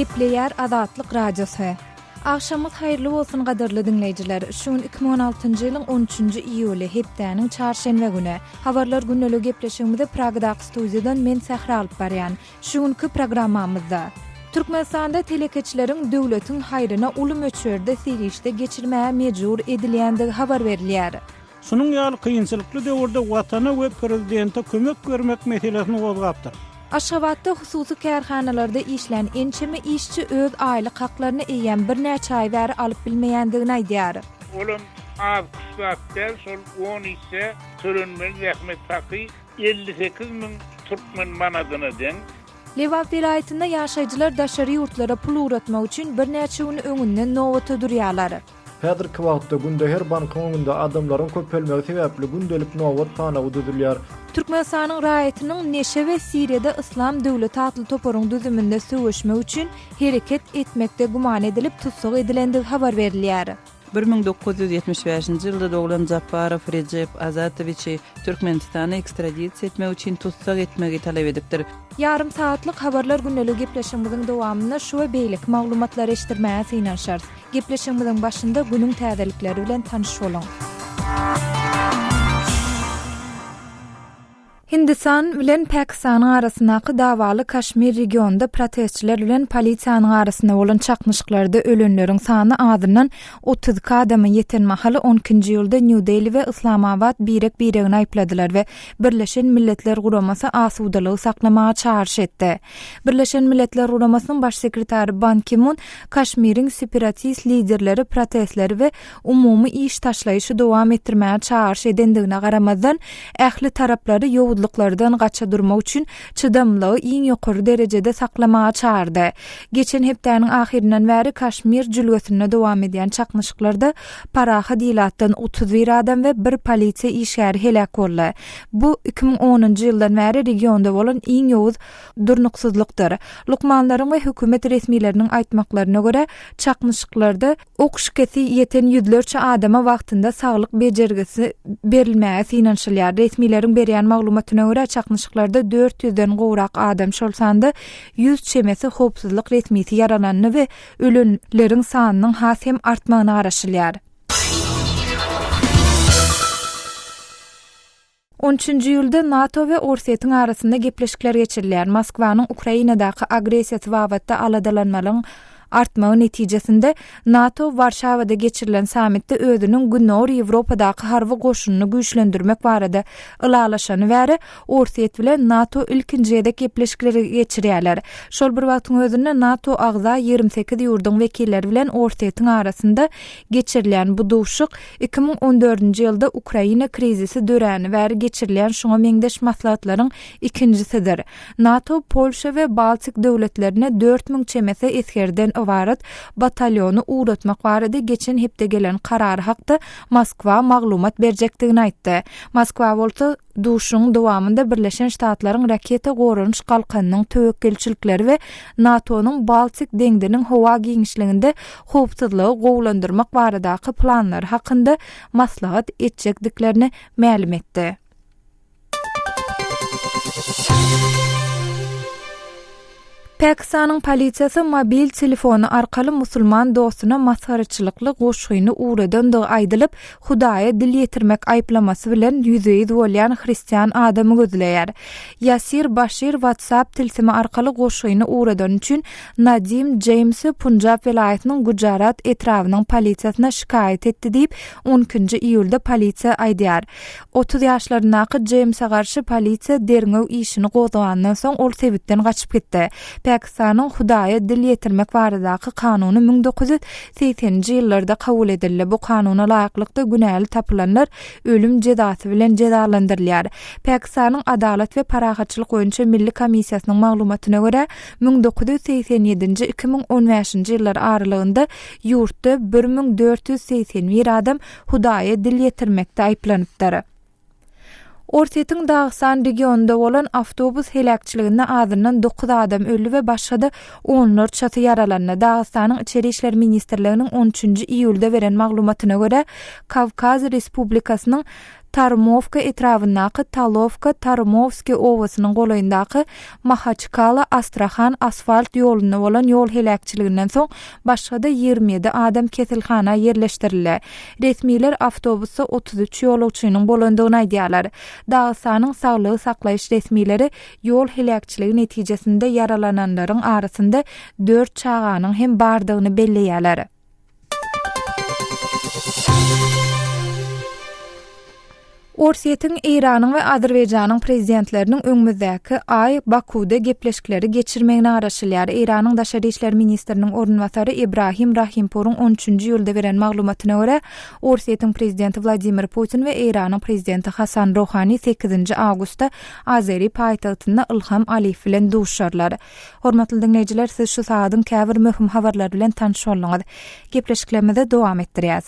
Gepleýär Azatlyk Radiosy. Agşamyňyz haýyrly bolsun gadyrly diňleýjiler. Şu gün 2016-njy ýylyň on üçünji iýuly, hepdäniň çarşenbe güni. Habarlar gündeliği gepleşigimizi Pragadaky studiýadan men Sähra alyp barýan. Şu günki programmamyzda. Türkmenistanda telekeçileriň döwletiň haýryna uly möçberde serişde geçirmäge mejbur edilýändigi habar berilýär. Şunuň ýaly kynçylykly döwürde Watana we Prezidente kömek bermek meselesini gozgapdyr. Aşgabatda hususy kärhanalarda işlän ençeme işçi öz aýlyk haklaryny eýýäm birnäçe aý bäri alyp bilmeýändigini aýdýar. Olam az-küş zat däl, şol on işçä tölenmeli zähmet haky 58 müň türkmen manadyna deň. Lebap welaýatynda ýaşaýjylar daşary ýurtlara pul ugratmak üçin birnäçe gün öňünden nobata durýarlar. Häzirki wagtda günde her bankyň öňünde adamlaryň köpelmegi sebäpli gündelik nobat sanawy düzülýär. Türkmenistanyň raýatynyň neşe we Siriýada Yslam döwleti atly toparyň düzüminde söweşmek üçin hereket etmekde güman edilip tussag edilendigi habar berilýär. 1975-nji ýylda doglan Japarow Rejep Azatowiçi Türkmenistana ekstradisiýa etmek üçin tussag etmegi talap edipdir. Ýarym sagatlyk Habarlar gündeligi gepleşigimiziň dowamynda şu we beýleki maglumatlary eşitdirmäge synanyşarys. Gepleşigimiziň başynda günüň täzelikleri bilen tanyş boluň. Hindistan bilen Pakistanyň arasyndaky dawaly Kaşmir regionynda protestçiler bilen polisiýanyň arasynda bolan çaknyşyklarda ölenleriň sany azyndan 32 adama ýeten mahaly on ikinji iýulda Nýu-Deli we Yslamabat birek-biregini aýypladylar we Birleşen Milletler Guramasy asudalygy saklamaga çagyryş etdi. Birleşen Milletler Guramasynyň Baş sekretary Ban Ki-mun Kaşmiriň separatist liderleri protestleri we umumy iş taşlaýyşy dowam etdirmäge çagyryş edendigine garamazdan, ähli taraplary ýowuzlyklardan gaça durmak üçin çydamlylygy iň ýokary derejede saklamaga çagyrdy. Geçen hepdäniň ahyryndan bäri Kaşmir jülgesinde dowam edýän çaknyşyklarda parahat ilatdan 31 adam we bir polisiýa işgäri heläk boldy. Bu 2010-njy ýyldan bäri regionda bolan iň ýowuz durnuksyzlykdyr. Lukmanlaryň we hökümet resmileriniň aýtmaklaryna görä, çaknyşyklarda ok şikesi ýeten ýüzlerçe adama wagtynda saglyk bejergisi berilmäge synanyşylýar. Resmileriň berýän maglumatyna görä, çaknyşyklarda dört ýüzden gowrak adam, şol sanda ýüz çemesi howpsuzlyk resmisi ýaralandy we ölenleriň sanynyň has hem artmagyna garaşylýar. On üçünji iýulda NATO we Orsýetiň arasynda gepleşikler geçirilýär. Moskwanyň Ukrainadaky agressiýasy babatda aladalanmalaryň artmagy netijesinde, NATO Warşawada geçirilen sammitde özüniň Gündogar Ýewropadaky harby goşunyny güýçlendirmek barada ylalaşany bäri, Orsýet bilen NATO ilkinji gezek gepleşikleri geçirýärler. Şol bir wagtyň özünde NATO agza 28 ýurduň wekilleri bilen Orsýetiň arasynda geçirilýän bu duşuşyk 2014-nji ýylda Ukraina krizisi döräni bäri geçirilýän şuňa meňzeş maslahatlaryň ikinjisidir. NATO Polşa we Baltik döwletlerine 4000 çemesi esgerden ybarat batalýony ugratmak barada geçen hepde gelen karary hakda Moskwa maglumat berjekdigini aýtdy. Moskwa bolsa Duşuşygyň dowamynda Birleşen Ştatlaryň raketa goranyş galkanynyň töwekgelçilikleri we NATO-nyň Baltik deňziniň howa giňişliginde howpsuzlygy gowulandyrmak baradaky planlary hakynda maslahat etjekdiklerini mälim etdi. Pakistanyň polisiýasy mobil telefony arkaly musulman dostuna masgaraçylykly goşgyny ugradandygy aýdylyp, Hudaýa dil ýetirmek aýyplamasy bilen ýüzbe-ýüz bolýan hristian adamy gözleýär. Ýasir Başir WhatsApp tilsimi arkaly goşgyny ugradany üçin Nadim Jeýmsi Punjab welaýatynyň Gujarat etrabynyň polisiýasyna şikaýat etdi diýip, on ikinji iýulda polisiýa aýdýar. 30 ýaşlaryndaky Jeýmse garşy polisiýa derňew işini gozgandan soň ol sebitden gaçyp gitdi. Pakistanyň Hudaýa dil ýetirmek baradaky kanuny 1980-nji ýyllarda kabul edildi. Bu kanuna laýyklykda günäli tapylanlar ölüm jezasy bilen jezalandyrylýar. Pakistanyň Adalat we parahatçylyk boýunça milli komissiýasynyň maglumatyna görä, 1987-nji 2015-nji ýyllar aralygynda ýurtda 1481 adam Hudaýa dil ýetirmekde aýyplanypdyr. Orsýetiň Dagystan regionynda bolan awtobus heläkçiliginde azyndan dokuz adam öldi we başga-da onlarçasy ýaralandy. Dagystanyň Içeri işler ministrliginiň on üçünji iýulda beren maglumatyna görä, Kawkaz Respublikasynyň. Tarumowka etrabyndaky Talowka Tarumowskiý obasynyň golaýyndaky Mahaçkala-Astrahan asfalt ýolunda bolan ýol heläkçiliginden soň başga-da 27 adam keselhana ýerleşdirildi. Resmiler awtobusda 33 ýolagçynyň bolandygyny aýdýarlar. Dagystanyň saglygy saklaýyş resmileri ýol heläkçiligi netijesinde ýaralananlaryň arasynda dört çaganyň hem bardygyny belleýärler. Orsýetiň, Eýranyň we Azerbaýjanyň prezidentleriniň öňümizdäki aý Bakuwda gepleşikleri geçirmegine garaşylýar. Eýranyň daşary işler ministriniň orunbasary Ebrahim Rahimpuryň on üçünji iýulda beren maglumatyna görä, Orsýetiň prezidenti Wladimir Putin we Eýranyň prezidenti Hasan Rohani sekizinji awgustda azeri paýtagtynda Ylham Aliýew bilen duşarlar. Hormatly diňleýjiler, siz şu sagadyň käbir möhüm habarlary bilen tanyş bolduňyz. Gepleşiklerimizi dowam etdirýäs.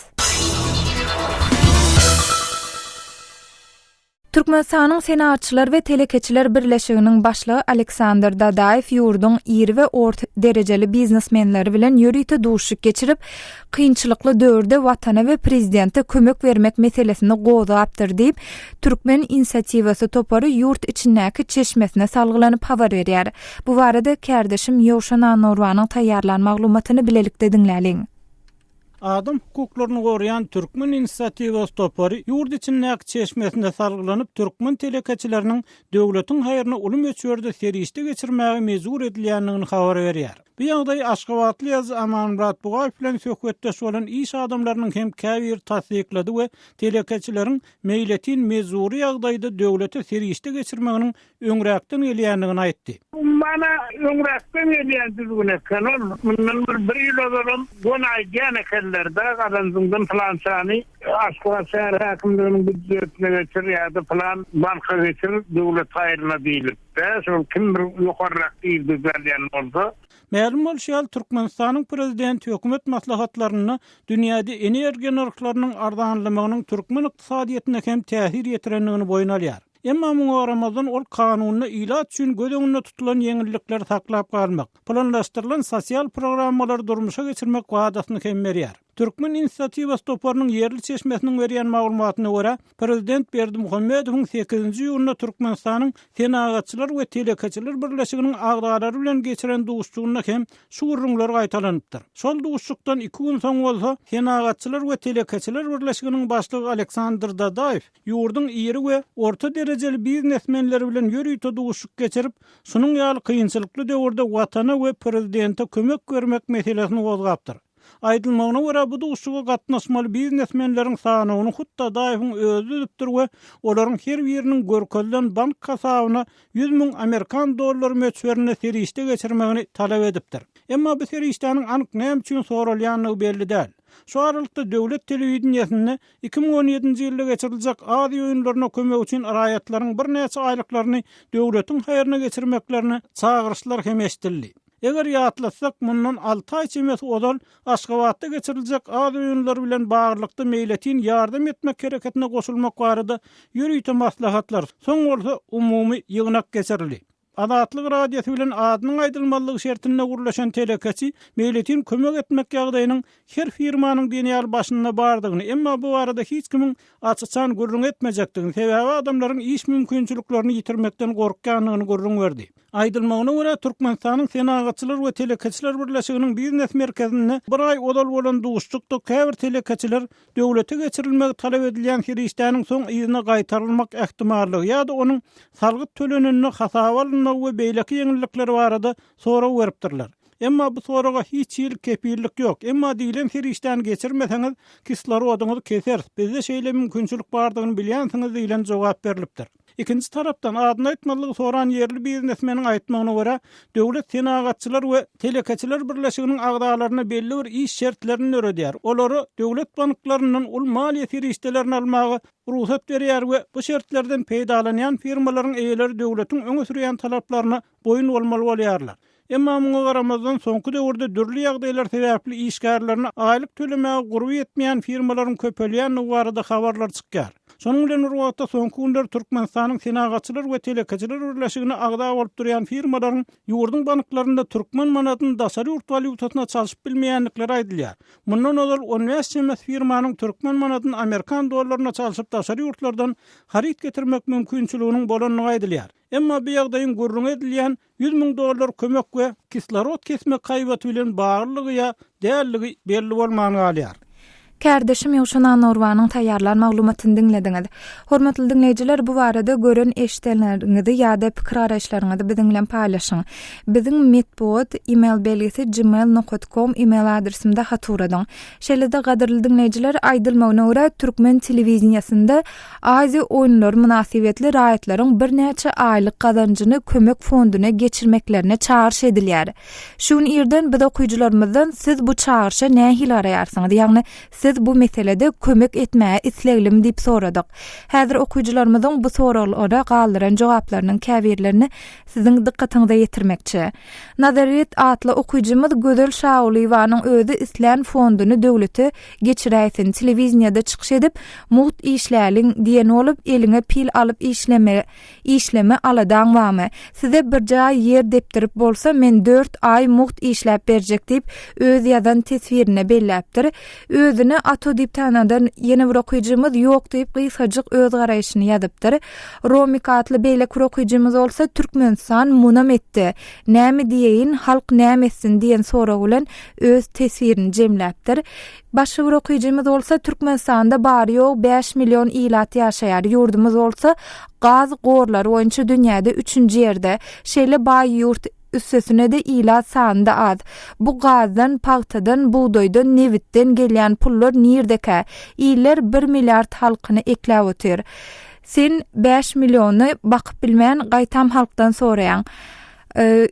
Türkmenistanyň Senagatçylar we telekeçiler birleşiginiň başlygy Aleksandr Dadaýew ýurduň iri we orta derejeli biznesmenleri bilen ýörite duşuşyk geçirip, kynçylykly döwürde Watana we prezidente kömek bermek meselesini gozgapdyr diýip, Türkmen inisiatiwasy topary ýurt içindäki çeşmesine salgylanyp habar berýär. Bu barada kärdeşim Ýowşan Annagurbanyň taýýarlan maglumatyny bilelikde diňläliň. Adam hukuklaryny goraýan Türkmen inisiatiwasy topary ýurt içindäki çeşmesine salgylanyp türkmen telekeçileriniň döwletiň haýryna uly möçberde serişde geçirmäge mejbur edilýändigini habar berýär. Bu ýagdaýy aşgabatly ýazyjy Amanmyrat Bugaýew bilen söhbetdeş bolan iş adamlarynyň hem käbiri tassyklady we telekeçileriň meýletin mejbury ýagdaýda döwlete serişde geçirmeginiň öňräkden gelýändigini aýtdy. Ummana öňräkden gelýän düzgün eken ol. Mundan bir bir ýyl ozalam göni aýdýan ekenler-de, gazanjyňdan pylançany Aşgabat şäher häkimliginiň býudjetine geçir ýa-da pylan banka geçir döwlet haýryna diýlip-de, şol kim bir ýokarrak girdeji alýan bolsa. Mälim bolşy ýaly, Türkmenistanyň Prezidenti hökümet maslahatlarynda dünýäde energiýa nyrhlarynyň arzanlamagynyň türkmen ykdysadyýetine hem täsir ýetirendigini boýun alýar. Emma muňa garamazdan, ol kanunda ilat üçin göz öňünde tutulan ýeňillikleri saklap galmak, planlaşdyrylan sosial programmalary durmuşa geçirmek wadasyny hem berýär. Türkmen inisiatiwasy toparynyň ýerli çeşmesiniň berýän maglumatyna görä, prezident Berdimuhamedowyň sekizinji iýunda Türkmenistanyň Senagatçylar we telekeçiler birleşiginiň agzalary bilen geçiren duşuşygynda hem şu gürrüňler gaýtalanypdyr. Şol duşuşykdan iki gün soň bolsa, Senagatçylar we telekeçiler birleşiginiň başlygy Aleksandr Dadaýew ýurduň iri we orta derejeli biznesmenleri bilen ýörite duşuşyk geçirip, şunuň ýaly kynçylykly döwürde Watana we prezidente kömek bermek meselesini gozgapdyr. Aýdylmagyna görä, bu duşuşyga gatnaşmaly biznesmenleriň sanawyny hut Dadaýewiň özi düzüpdir we olaryň her biriniň görkezilen bank hasabyna 100 müň amerikan dollary möçberinde serişde geçirmegini talap edipdir. Emma bu serişdäniň anyk näme üçin soralýandygy belli däl. Şu aralykda döwlet telewideniýesinde 2017-nji ýylda geçiriljek Aziýa oýunlaryna kömek üçin raýatlaryň birnäçe aýlyklaryny döwletiň haýryna geçirmeklerine çagyryşlar hem eşidildi. Eger ýatlatsak, mundan alty aý çemesi ozal Aşgabatda geçiriljek Aziýa oýunlary bilen baglylykda meýletin ýardam etmek hereketine goşulmak barada ýörite maslahatlar, soň bolsa umumy ýygnak geçirildi. Azatlyk Radiosy bilen adynyň aýdylmazlygy şertinde gürleşen telekeçi meýletin kömek etmek ýagdaýynyň her firmanyň diýen ýaly başynda bardygyny, emma bu barada hiç kimiň aç-açan gürrüň etmejekdigini, sebäbi adamlaryň iş mümkinçiliklerini ýitirmekden gorkýandygyny gürrüň berdi. Aýdylmagyna görä, Türkmenistanyň Senagatçylar we telekeçiler birleşiginiň biznes merkezinde bir aý ozal bolan duşuşykda käbir telekeçiler döwlete geçirilmegi talap edilýän serişdäniň soň yzyna gaýtarylmak ähtimallygy ýa-da onuň salgyt tölenende hasaba alynmagy we beýleki ýeňillikleri barada sorag beripdirler. Emma bu soraga hiç hili kepillik ýok. Emma diýlen serişdäni geçirmeseňiz, kislorodyňyzy keseris, bizde şeýle mümkinçilik bardygyny bilýänsiňiz diýlen jogap berlipdir. Ikinji tarapdan, adyny aýtmazlygy soran ýerli biznesmeniň aýtmagyna görä, döwlet Senagatçylar we telekeçiler birleşiginiň agzalaryna belli bir iş şertlerini döredýär, olara döwlet banklaryndan uly maliýe serişdelerini almaga rugsat berýär we bu şertlerden peýdalanýan firmalaryň eýeleri döwletiň öňe sürýän talaplaryna boýun bolmaly bolýarlar. Emma muňa garamazdan, soňky döwürde dürli ýagdaýlar sebäpli işgärlerine aýlyk tölemäge gurby ýetmeýän firmalaryň köpelýändigi barada habarlar çykýar. Şonuň bilen bir wagtda, soňky günler Türkmenistanyň Senagatçylar we telekeçiler birleşigine agza bolup durýan firmalaryň ýurduň banklarynda türkmen manadyny daşary ýurt walýutasyna çalşyp bilmeýändikleri aýdylýar. Mundan ozal 15 çemesi firmanyň türkmen manadyny amerikan dollaryna çalşyp daşary ýurtlardan haryt getirmek mümkinçiliginiň bolandygy aýdylýar. Emma bu ýagdaýyň gürrüňi edilýän 100 müň dollar kömek we kislorod kesmek haýbaty bilen baglylygy ýa dälligi belli bolman galýar. Kärdeşim Ýowşan Annagurbanyň taýýarlan maglumatyny diňlediňiz. Hormatly diňleýjiler, bu barada gören eşidenleriňizi ýa-da pikir-garaýyşlaryňyzy biziň bilen paýlaşyň. Biziň metbugat email belgisi gmail nokat kom email adresimize hat ugradyň. Şeýle-de gadyrly diňleýjiler, aýdylmagyna görä, türkmen telewideniýesinde Aziýa oýunlary mynasybetli raýatlaryň birnäçe aýlyk gazanjyny kömek fonduna geçirmeklerine çagyryş edilýär. Şu gün irden biz okyjylarymyzdan siz bu çagyryşa nähili garaýarsyňyz, ýagny siz bu meselede kömek etmäge isleglimi diýip soradyk. Häzir okyjylarymyzyň bu soraglara galdyran jogaplarynyň käbirlerini siziň dykgatyňyza ýetirmekçi. Nazaret atly okyjymyz Gözel Şagulyýewanyň özi islän fonduny döwlete geçiräýsin, telewideniýede çykyş edip, mugt işläliň diýen bolup, eliňe pil alyp işleme, işleme aladaň barmy? Size bir jaý ýer depdirip bolsa, men dört aý mugt işläp berjek diýip, öz ýazan teswirinde belläpdir. Özüni Ato diýip tanadan ýene bir okyjymyz ýok diýip gysgajyk öz garaýşyny ýazypdyr. Romik atly beýleki bir okyjymyz bolsa Türkmenistan munam etdi. Näme diýeýin, halk näme etsin diýen sorag bilen öz teswirini jemläpdir. Başga bir okyjymyz bolsa Türkmenistanda bary-ýogy 5 million ilat ýaşaýar. Ýurdumyz bolsa gaz gorlary boýunça dünýäde üçünji ýerde. Şeýle baý ýurt Üstesine-de ilat sany-da az. Bu gazdan, pagtadan, bugdaýdan, nebitden gelýän pullar nirdekä? Iller bir milliard halkyny ekläp otyr. Sen bäş milliony bakyp bilmän, gaýtam halkdan soraýaň.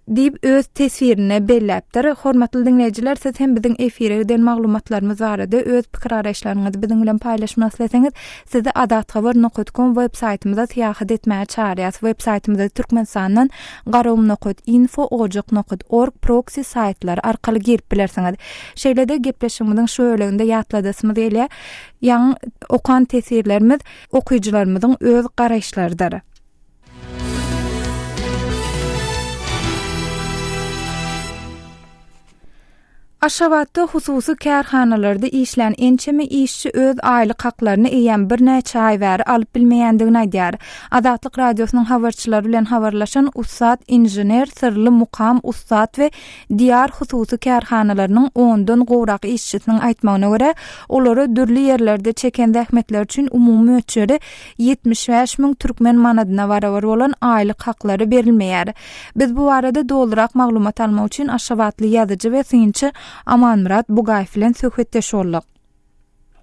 Diýip, öz teswirinde belläpdir. Hormatly diňleýjiler, siz hem biziň efire giden maglumatlarymyz barada öz pikir-garaýyşlaryňyzy biziň bilen paýlaşmak isleseňiz, Sizi Azathabar nokat kom web saýtymyza syýahat etmäge çagyrýas. Web saýtymyza Türkmenistandan Garagum nokat info, Ojak nokat org proksi saýtlary arkaly girip bilersiňiz. Şeýle-de gepleşigimiziň şu böleginde ýatladasymyz gelýär, ýaňy okan teswirlerimiz okyjylarymyzyň öz garaýyşlarydyr. Aşgabatda hususy kärhanalarda işlän ençeme işçi öz aýlyk haklaryny eýýäm birnäçe aý bäri alyp bilmeýändigini aýdýar. Azatlyk Radiosynyň habarçylary bilen habarlaşan Ussat inžener, Syrly mukam, Ussat we Diýar hususy kärhanalarynyň ondan gowrak işçisiniň aýtmagyna görä, olara dürli ýerlerde çeken zähmetleri üçin umumy möçberi 75 müň türkmen manadyna barabar bolan aýlyk haklary berilmeýär. Biz bu barada dolurak maglumat almak üçin aşgabatly ýazyjy we synçy Amanmyrat Bugaýew bilen söhbetdeş bolduk.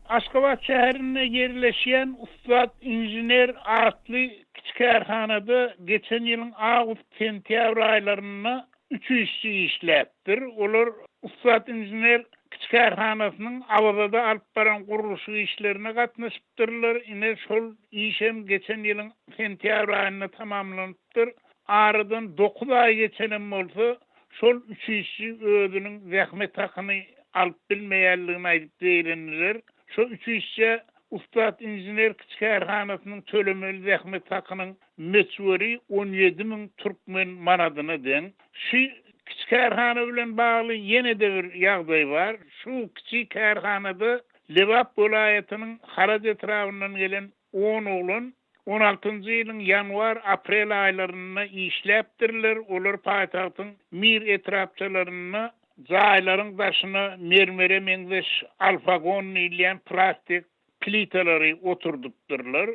Aşgabat şäherinde ýerleşýän Ussat inžener atly kiçi kärhanada geçen ýylyň awgust-sentýabr aýlarynda üç işçi işläpdir. Olar Ussat inžener kiçi kärhanasynyň Awazada alyp baran gurluşyk işlerine gatnaşypdyrlar. Ine, şol işem geçen ýylyň sentýabr aýynda tamamlanypdyr. Aradan dokuz aý geçenem bolsa, şol üç işçi özüniň zähmet hakyny alyp bilmeýänligini aýdyp zeýrendiler. Şo üç işçä Ussat inžener kiçi kärhanasynyň tölemeli zähmet hakynyň möçberi 17 müň türkmen manadyna deň. Şu kiçi kärhana bilen bagly ýene-de bir ýagdaý bar. Şu kiçi kärhanada Lebap welaýatynyň Haraç etrabyndan gelen on oglan on altynjy ýylyň ýanwar-aprel aýlarynda işläpdirler. Olar paýtagtyň Mir etrapçalarynda jaýlaryň daşyna mermere meňzeş alfagon diýilýän plastik plitalary oturdypdyrlar.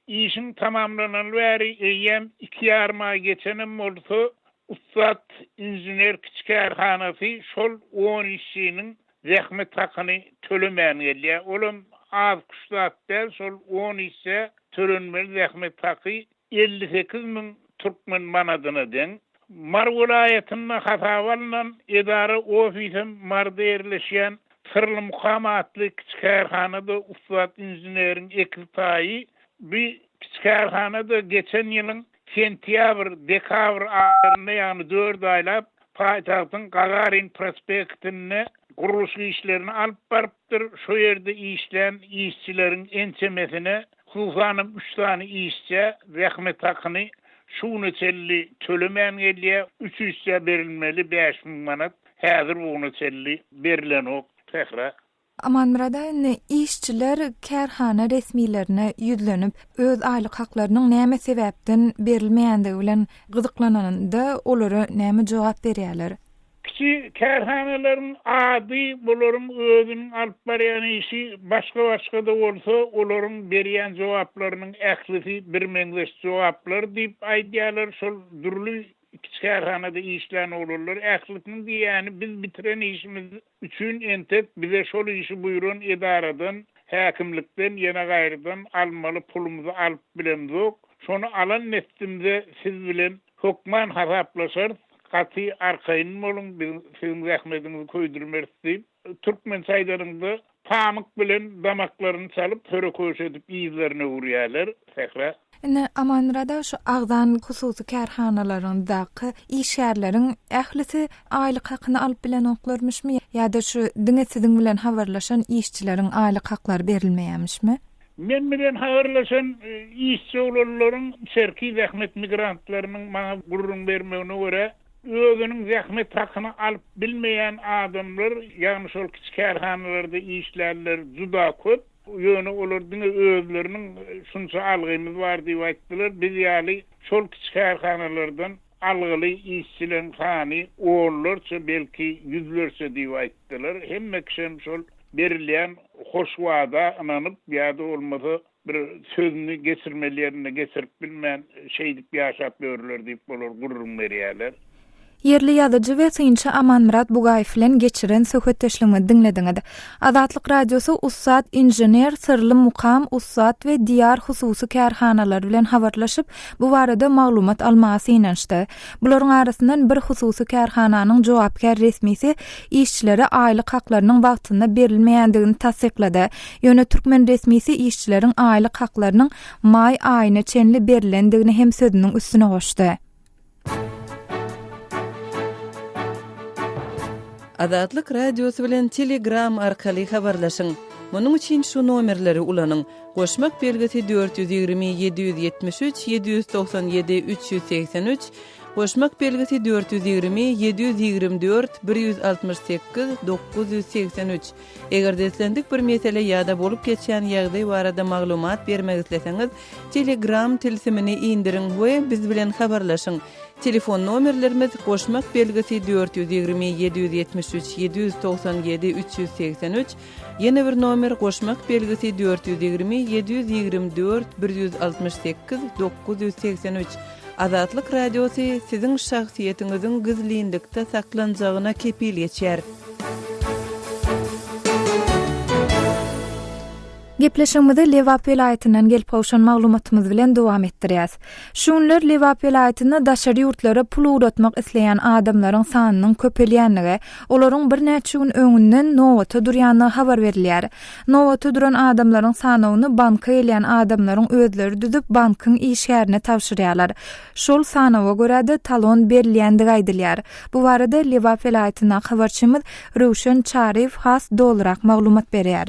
Işiň tamamlanaly bäri eýýäm iki ýarym aý geçenem bolsa, Ussat inžener kiçi kärhanasy şol on işçiniň zähmet hakyny tölemän gelýär. Olam az-küş zat däl, şol on işçä tölenmeli zähmet haky 58 müň türkmen manadyna deň. Mary welaýatynda hasaba alnan edara ofisem Maryda ýerleşýän Syrly mukam atly kiçi kärhanada ussat inženeriň ekiztaýy bu kiçi kärhanada geçen ýylyň sentýabr, dekabr aýlarynda, ýagny dört aýlap paýtagtyň Gagarin prospektinde gurluşyk işlerini alyp barypdyr. Şo ýerde işlän işçileriň ençemesine. Hususanam üç sany işçä zähmet hakyny şu güne çenli tölemän gelýär. Üç işçä berilmeli 5000 manat häzir bu güne çenli berilenok. Sähra. Amanmyrat aga indi işçiler kärhana resmilerine ýüzlenip, öz aýlyk haklarynyň näme sebäpden berilmeýändigi bilen gyzyklananynda olara näme jogap berýärler? Kiçi kärhanalaryň ady, bularyň özüniň alyp barýan işi başga-başga-da bolsa, olaryň berýän jogaplarynyň ählisi birmeňzeş jogaplar diýip aýdýarlar. Şol dürli kiçi kärhanada işlän oglanlar ählisiniň diýýäni biz bitiren işimiz üçin entek bize şol işi buýran edaradan, häkimlikden ýene gaýradan almaly pulumyzy alyp bilemzok. Şony alan dessimize siz bilen Hökman hasaplaşarys, gaty arkaýyn boluň, biz siziň zähmediňizi köýdürmeris diýip, türkmençe aýdanyňda, pamyk bilen damaklaryny çalyp, höre-köşe edip yzlaryna öwürýärler. Sähra. Indi Amanmyrat aga şu agzan hususy kärhanalaryňyzdaky işgärleriň ählisi aýlyk hakyny alyp bilenoklarmyşmy ýa-da şu diňe siziň bilen habarlaşan işçileriň aýlyk haklary berilmeýärmişmi? Men bilen habarlaşan işçi oglanlaryň, içerki zähmet migrantlarynyň maňa gürrüň bermegine görä, özüniň zähmet hakyny alyp bilmeýän adamlar, ýagny şol kiçi kärhanalarda işlänler juda köp. Ýöne olar diňe özleriniň şunça algymyz bar diýip aýtdylar. Biz ýaly şol kiçi kärhanalardan algyly işçileriň sany onlarça, belki ýüzlerçe diýip aýtdylar. Hemme kişem şol berilýän hoş wada ynanyp ýa-da bolmasa bir sözüni geçirmeli ýerinde geçirip bilmän şeýdip ýaşap ýörler diýip olar gürrüň berýärler. Ýerli ýazyjy we synçy Amanmyrat Bugaýew bilen geçiren söhbetdeşligimizi diňlediňiz. Azatlyk Radiosy ussat inžener Syrly Mukam, Ussat we Diýar hususy kärhanalary bilen habarlaşyp, bu barada maglumat almaga synanyşdy. Bularyň arasyndan bir hususy kärhananyň jogapkär resmisi işçilere aýlyk haklarynyň wagtynda berilmeýändigini tassyklady. Ýöne türkmen resmisi işçileriň aýlyk haklarynyň maý aýyna çenli berlendigini hem sözüniň üstüne goşdy. Azatlyk Radiosy bilen Telegram arkaly habarlaşyň. Munuň üçin şu nomerleri ulanyň, goşmak belgisi 420 773 797 383, goşmak belgisi 420 724 168 983. Eger-de islendik bir mesele ýa-da bolup geçýän ýagdaý barada maglumat bermek isleseňiz, Telegram tilsimini indiriň we biz bilen habarlaşyň. Telefon nomerlerimiz, goşmak belgisi 420 773 797 383, ýene bir nomer goşmak belgisi 420 724 168 983. Azatlyk Radiosy siziň şahsyýetiňiziň gizlinlikde saklanjagyna kepil geçýär. Gepleşigimizi Lebap welaýatyndan gelip gowşan maglumatymyz bilen dowam etdirýäs. Şu günler Lebap welaýatynda daşary ýurtlara pul ugratmak isleýän adamlaryň sanynyň köpelýändigi, olaryň birnäçe gün öňünden nobata durýandygy habar berilýär. Nobata duran adamlaryň sanawyny banka gelýän adamlaryň özleri düzüp, bankyň işgärine tabşyrýarlar. Şol sanawa görä-de talon berilýändigi aýdylýar. Bu barada Lebap welaýatyndaky habarçymyz Röwşen Çaryýew has dolurak maglumat berýär.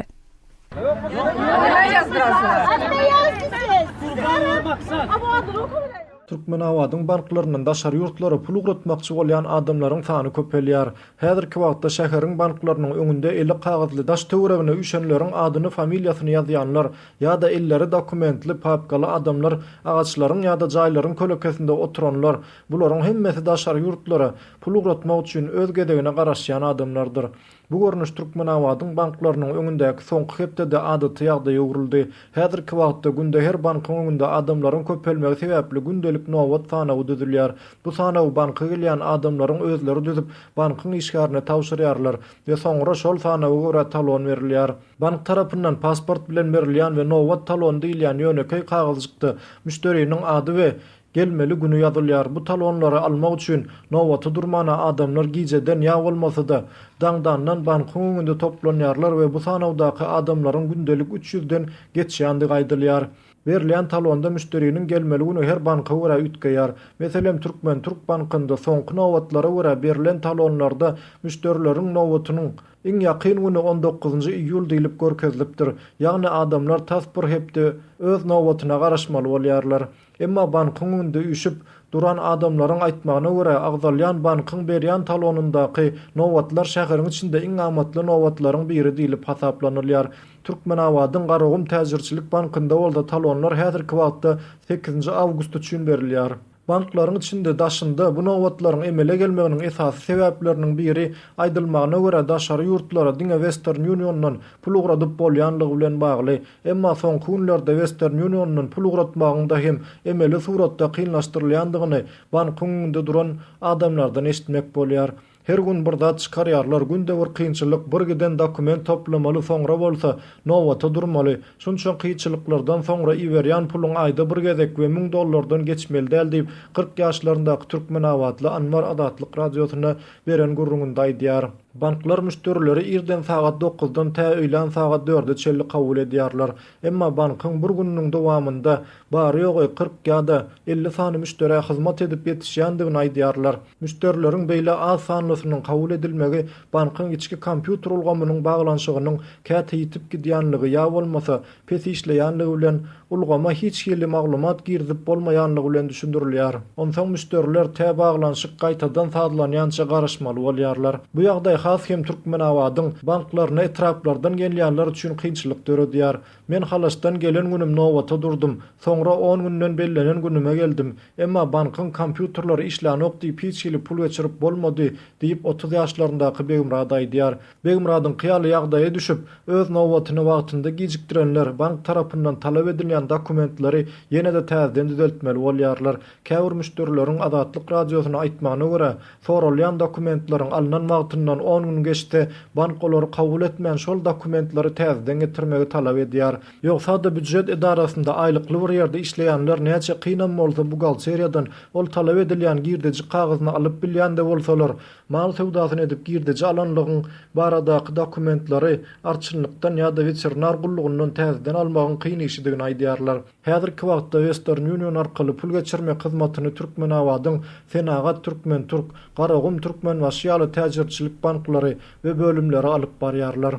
Türkmenabadyň banklaryndan daşary ýurtlara pul ugratmakçy bolýan adamlaryň sany köpelýär. Häzirki wagtda şäheriň banklarynyň öňünde eli kagyzly daş-töweregine üýşenleriň adyny-familiýasyny ýazýanlar ýa-da elleri dokumentli, papkaly adamlar, agaçlaryň ýa-da jaýlaryň kölekesinde oturanlar, bularyň hemmesi daşary ýurtlara pul ugratmak üçin öz gezegine garaşýan adamlardyr. Bu görnüş Türkmenabadyň banklarynyň öňündäki soňky hepdede adaty ýagdaýa öwrüldi. Häzirki wagtda günde her bankyň öňünde adamlaryň köpelmegi sebäpli gündelik nobat sanawy düzülýär. Bu sanawy banka gelýän adamlaryň özleri düzüp, bankyň işgärine tabşyrýarlar we soňra şol sanawa görä talon berilýär. Bank tarapyndan pasport bilen berilýän we nobat talony diýilýän ýönekeý kagyzjykda müşderiniň ady we Gelmeli güni ýazylýar. Bu talonlary almak üçin nobata durmana adamlar gijeden ýa bolmasa-da, daňdandan bankyň öňünde toplanýarlar we bu sanawdaky adamlaryň gündelik üç ýüzden geçýändigi aýdylýar. Berilýän talonda müşderiniň gelmeli güni her banka görä üýtgeýär. Meselem, Türkmen-Türk bankynda soňky nobatlara görä berlen talonlarda müşderileriň nobatynyň iň ýakyn güni on dokuzynjy iýul diýlip görkezilipdir. Ýagny adamlar tas bir hepde öz nobatyna garaşmaly bolýarlar. Emma bankyň öňünde üýşüp duran adamlaryň aýtmagyna görä, agzalýan bankyň berýän talonyndaky nobatlar şäheriň içinde iň amatly nobatlaryň biri diýlip hasaplanylýar. Türkmenabadyň Garagum täjirçilik bankynda bolsa talonlar häzirki wagtda sekizinji awgust üçin berilýär. Banklaryň içinde, daşynda bu nobatlaryň emele gelmeginiň esasy sebäpleriniň biri, aýdylmagyna görä, daşary ýurtlara diňe Western Union-dan pul ugradyp bolýanlygy bilen bagly. Emma soňky günlerde Western Union-dan pul ugratmagyň-da hem emeli suratda kynlaşdyrylýandygyny bankyň öňünde duran adamlardan eşitmek bolýar. Her gün bir zat çykarýarlar, günde bir kynçylyk, bir giden dokument toplamaly, soňra bolsa nobata durmaly. Şunça kyçylyklardan soňra iberýän puluň aýda bir gezek we müň dollardan geçmeli däl diýip, 40 ýaşlaryndaky türkmenabatly Anwar Azatlyk Radiosyna beren gürrüňinde aýdýar. Banklar müşderileri irden sagat dokuzdan tä öýlän sagat dörde çenli kabul edýärler. Emma bankyň bir gününiň dowamynda bary-ýogy 40 ýa-da 50 sany müşderä hyzmat edip ýetişýändigini aýdýarlar. Müşderileriň beýle az sanlysynyň kabul edilmegi bankyň içki kompýuter ulgamynyň baglanyşygynyň käte ýitip gidýänligi ýa bolmasa pes işleýänligi bilen ulgama hiç hili maglumat girizip bolmaýanlygy bilen düşündirilýär. Onsoň müşderiler tä baglanyşyk gaýtadan sazlanýança garaşmaly bolýarlar. Bu ýagdaý has hem Türkmenabadyň banklaryna etraplardan gelýänler üçin kynçylyk döredýär. Men Halaçdan gelen günüm nobata durdum. Soňra on günden bellenen günüme geldim. Emma bankyň kompýuterleri işlänok diýip hiç hili pul geçirip bolmady, diýip, 30 ýaşlaryndaky Begmyrat aýdýar. Begmyradyňky ýaly ýagdaýa düşüp, öz nobatyny wagtynda gijikdirenler bank tarapyndan talap edilýän dokumentleri ýene-de täzeden düzeltmeli bolýarlar. Käbir müşderileriň Azatlyk Radiosyna aýtmagyna görä, soralýan dokumentleriň alnan wagtyndan on gün geçse, bank olary kabul etmän, şol dokumentleri täzeden getirmegi talap edýär. Ýogsa-da býujet edarasynda aýlykly bir ýerde işleýänler näçe kynam bolsa buhgalteriýadan ol talap edilýän girdeji kagyzyny alyp bilýän-de bolsalar, mal söwdasyny edip girdeji alanlygyň baradaky dokumentleri arçynlykdan ýa-da weterinar gullugyndan täzeden almagyň kyn işidigini aýdýarlar. Häzirki wagtda Western Union arkaly pul geçirmek hyzmatyny Türkmenabadyň Senagat Türkmen-Türk, Garagum Türkmenbaşy ýaly täjirçilik banklary we bölümleri alyp barýarlar.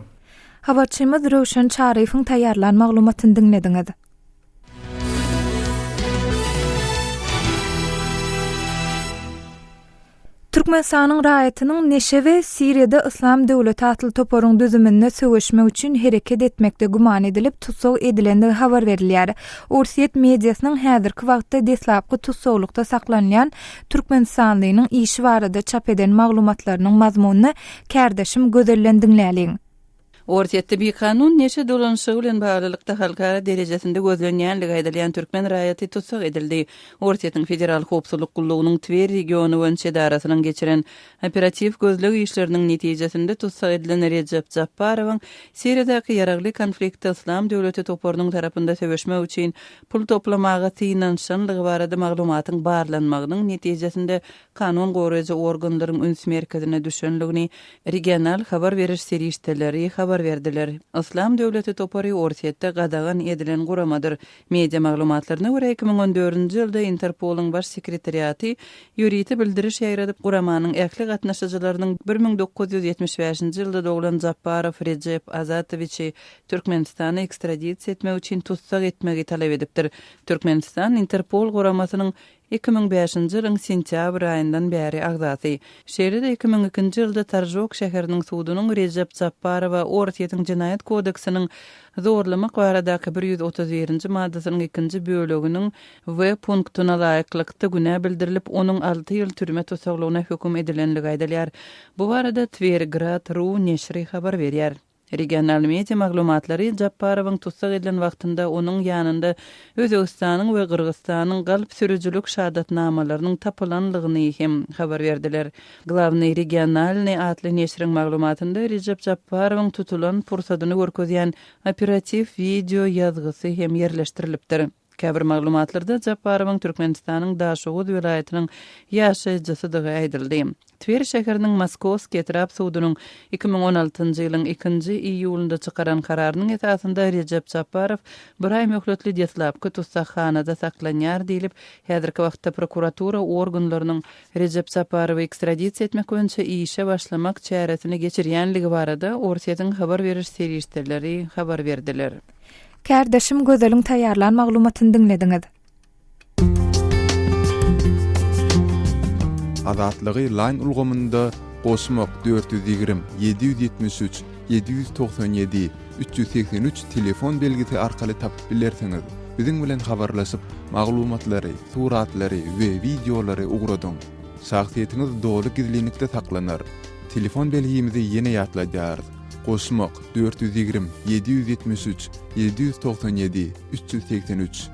Habarçymyz Röwşen Çaryýewiň taýýarlan maglumatyny diňlediňiz. Türkmenistanyň raýatynyň neşe we Siriýada Yslam döwleti atly toparyň düzüminde söweşmek üçin hereket etmekde güman edilip tussag edilendigi habar berilýär. Orsýet mediasynyň häzirki wagtda deslapky tussaglykda saklanylýan türkmenistanlynyň işi barada çap eden maglumatlarynyň mazmunyny kärdeşim Gözelden diňläliň. Orsýetde bikanun neşe dolanyşygy bilen baglylykda halkara derejesinde gözlenýänligi aýdylýan türkmen raýaty tussag edildi. Orsýetiň Federal howpsuzlyk gullugynyň Twer regiony boýunça edarasynyň geçiren operatiw gözleg işleriniň netijesinde tussag edilen Rejep Japbarowyň Siriýadaky ýaragly konfliktde Yslam döwleti toparynyň tarapynda söweşmek üçin pul toplamaga synanyşanlygy barada maglumatyň barlanmagynyň netijesinde kanun goraýjy organlaryň üns merkezine düşenligini regional habar beriş serişdeleri habar berdiler. Yslam döwleti topary Orsýetde gadagan edilen guramadyr. Media maglumatlaryna görä, 2014-nji ýylda Interpolyň Baş sekretariaty ýörite bildiriş ýaýradyp, guramanyň ähli gatnaşyjylarynyň 1975-nji ýylda doglan Japbarow Rejep Azatowiçi Türkmenistana ekstradisiýa etmek üçin tussag etmegi talap edipdir. Türkmenistan Interpol guramasynyň 2005-nji ýylyň sentýabr aýyndan bäri agzasy. Şeýle-de 2002-nji ýylda Toržok şäheriniň sudunyň Rejep Japbarowa Orsýetiň Jenaýat kodeksiniň zorlamak baradaky 131-nji maddasynyň ikinji böleginiň W punktuna laýyklykda günä bildirilip, onuň alty ýyl türme tussaglygyna höküm edilenligi aýdylýar. Bu barada Twergrad. Ru neşiri habar berýär. Regional media maglumatlary Japbarowyň tussag edilen wagtynda onuň ýanynda Özbegistanyň we Gyrgyzystanyň galp sürüjilik şahadatnamalarynyň tapylanlygyny hem habar berdiler. Glawnyý regionalnyý atly neşiriň maglumatynda Rejep Japbarowyň tutulan pursadyny görkezýän operatiw wideo ýazgysy hem ýerleşdirilipdir. Käbir maglumatlarda Japbarowyň Türkmenistanyň Daşoguz welaýatynyň ýaşaýjysydygy aýdyldy. Twer şäheriniň Moskowskiý etrap sudunyň 2016-njy ýylyň ikinji iýulynda çykaran kararynyň esasynda Rejep Japbarow bir aý möhletli deslapky tussaghanada saklanýar diýlip, häzirki wagtda prokuratura organlarynyň Rejep Japarowy ekstradisiýa etmek boýunça işe başlamak çäresini geçirýänligi barada Orsýetiň habar beriş serişdeleri habar berdiler. Kärdeşim Gözeliň taýýarlan maglumatyny diňlediňiz. Azatlygy Line ulgamynda goşmak 420 773 797 383 telefon belgisi arkaly tapyp bilersiňiz. Biziň bilen habarlaşyp, maglumatlary, suratlary we wideolary ugradyň. Şahsyýetiňiz doly gizlinlikde saklanar. Telefon belgimizi ýene ýatladýarys, goşmak, 420 773 797 383.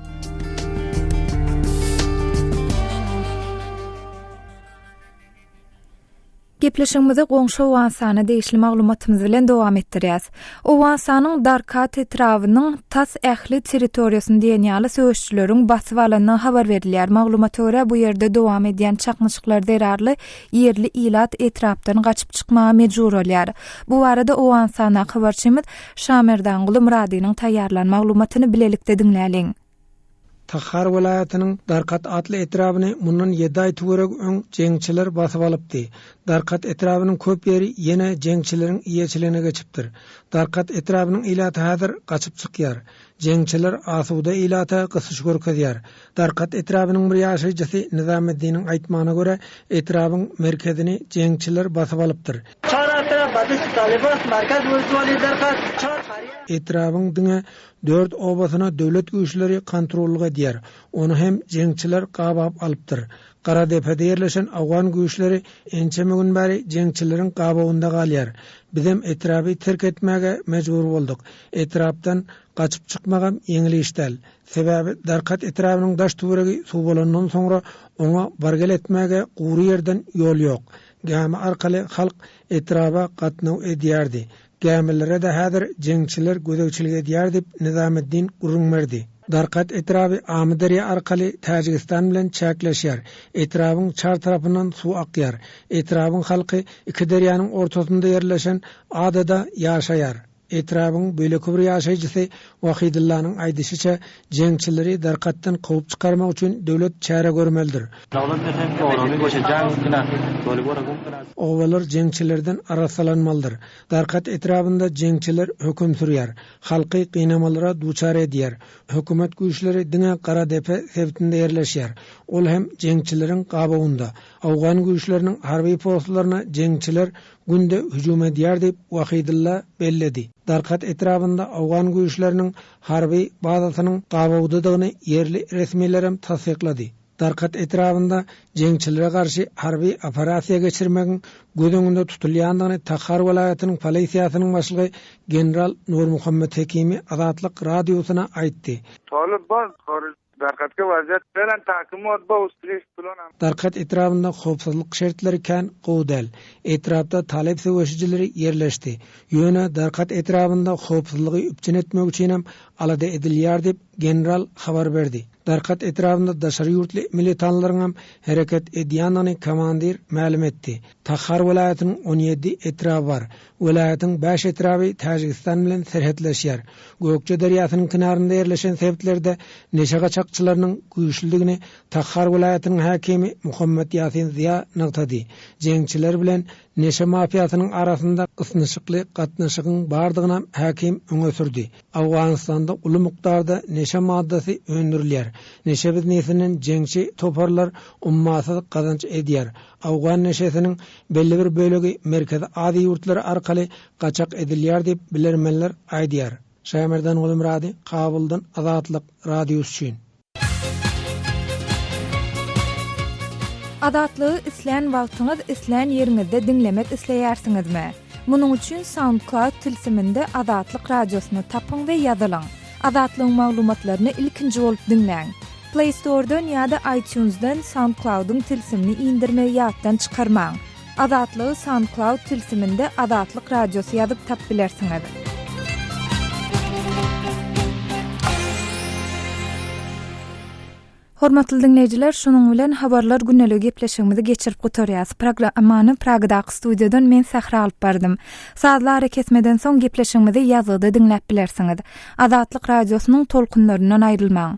Gepleşigimizi goňşy Owganystana degişli maglumatymyz bilen dowam etdirýäs. Owganystanyň Darkat etrabynyň tas ähli territoriýasyny diýen ýaly söweşijileriň basyp alandygy habar berilýär. Maglumata görä, bu ýerde dowam edýän çaknyşyklar zerarly ýerli ilat etrapdan gaçyp çykmaga mejbur bolýar. Bu barada Owganystandaky habarçymyz Şamerdanguly Myradynyň taýýarlan maglumatyny bilelikde diňläliň. Tahar welaýatynyň Darkat atly etrabyny mundan ýedi aý töweregi öň jeňçiler basyp alypdy. Darkat etrabynyň köp ýeri ýene jeňçileriň eýeçiligine geçipdir. Darkat etrabynyň ilaty häzir gaçyp çykýar. Jeňçiler asuda ilata gysyş görkezýär. Darkat etrabynyň bir ýaşaýjysy Nizameddiniň aýtmagyna görä, etrabyň merkezini jeňçiler basyp alypdyr. Etrabyň diňe Dört obasyna döwlet güýçleri kontrollyk edýär, ony hem jeňçiler gabap alypdyr. Garadepede ýerleşen owgan güýçleri ençeme gün bäri jeňçileriň gabawynda galýar. Bizem etraby terk etmäge mejbur bolduk. Etrapdan gaçyp çykmagam ýeňil iş däl. Sebäbi Darkat etrabynyň daş-töweregi suw bolandan soňra oňa bar-gel etmäge gury ýerden ýol ýok. Gämi arkaly halk etraba gatnaw edýärdi. Gämilere-de häzir jeňçiler gözegçilik edýär diýip, Nizameddin gürrüň berdi. Darkat etraby Amyderýa arkaly Täjigistan bilen çäkleşýär. Etrabyň çar tarapyndan suw akýar. Etrabyň halky iki derýanyň ortasynda ýerleşen adada ýaşaýar. Etrabyň beýleki bir ýaşaýjysy Wahydyllanyň aýdyşyça, jeňçileri Darkatdan kowup çykarmak üçin döwlet çäre görmelidir. Obalar jeňçilerden arassalanmalydyr. Darkat etrabynda jeňçiler höküm sürýär. Halky gynamalara duçar edýär. Hökümet güýçleri diňe Garadepe sebitinde ýerleşýär. Ol hem jeňçileriň gabawynda. Owgan güýçleriniň harby postlaryna jeňçiler günde hüjüm edýär diýip, Wahydylla belledi. Darkat etrabynda owgan güýçleriniň harby bazasynyň gabawdadygyny ýerli resmilerem tassyklady. Darkat etrabynda jeňçilere garşy harby operasiýa geçirmegiň göz öňünde tutulýandygyny Takhar welaýatynyň polisiýasynyň başlygy general Nurmuhammet Hekimi Azatlyk Radiosyna aýtdy. Darkat etrabynda howpsuzlyk şertleri kän gowy däl. Etrapda talyp söweşijileri ýerleşdi. Ýöne Darkat etrabynda howpsuzlygy üpjün etmek üçinem alada edilýär diýip, general habar berdi. Darkat etrabynda daşary ýurtly militanlaryňam hereket edýändigini komandir mälim etdi. Tahar welaýatynyň 17 etraby bar. Welaýatyň bäş etraby Täjigistan bilen serhetleşýär. Gökje derýasynyň kenarynda ýerleşen sebitlerde neşe gaçakçylarynyň güýçlüdigini Tahar welaýatynyň häkimi Muhammet Ýasin Ziýa nygtady. Jeňçiler bilen neşe mafiýasynyň arasynda ysnyşykly gatnaşygyň bardygynam häkim öňe sürdi. Owganystanda uly mukdarda neşe maddasy öndürilýär. Neşe biznesinden jeňçi toparlar ummasyz gazanç edýär. Owgan neşesiniň belli bir bölegi Merkezi Aziýa ýurtlary arkaly gaçak edilýär diýip, bilermenler aýdýar. Şaýmerdan Gulmyrady, Kabuldan Azatlyk Radiosy üçin. Azatlygy islän wagtyňyz, islän ýeriňizde diňlemek isleýärsiňizmi? Munuň üçin SoundCloud tilsiminde Azatlyk Radiosyny tapyň we ýazylyň. Azatlygyň maglumatlaryny ilkinji bolup diňläň. Play Store-dan ýa-da iTunes-dan SoundCloud-yň tilsimini indirmegi ýatdan çykarmaň. Azatlygy SoundCloud tilsiminde Azatlyk Radiosy ýazyp tap bilersiňiz. Hormatly diňleýjiler, şunuň bilen Habarlar gündeligi gepleşigimizi geçirip gutarýas. Programmany Pragadaky studiýadan men Sähra alyp bardym. Sazly arakesmeden soň gepleşigimizi ýazgyda diňläp bilersiňiz. Azatlyk Radiosynyň tolkunlaryndan aýrylmaň.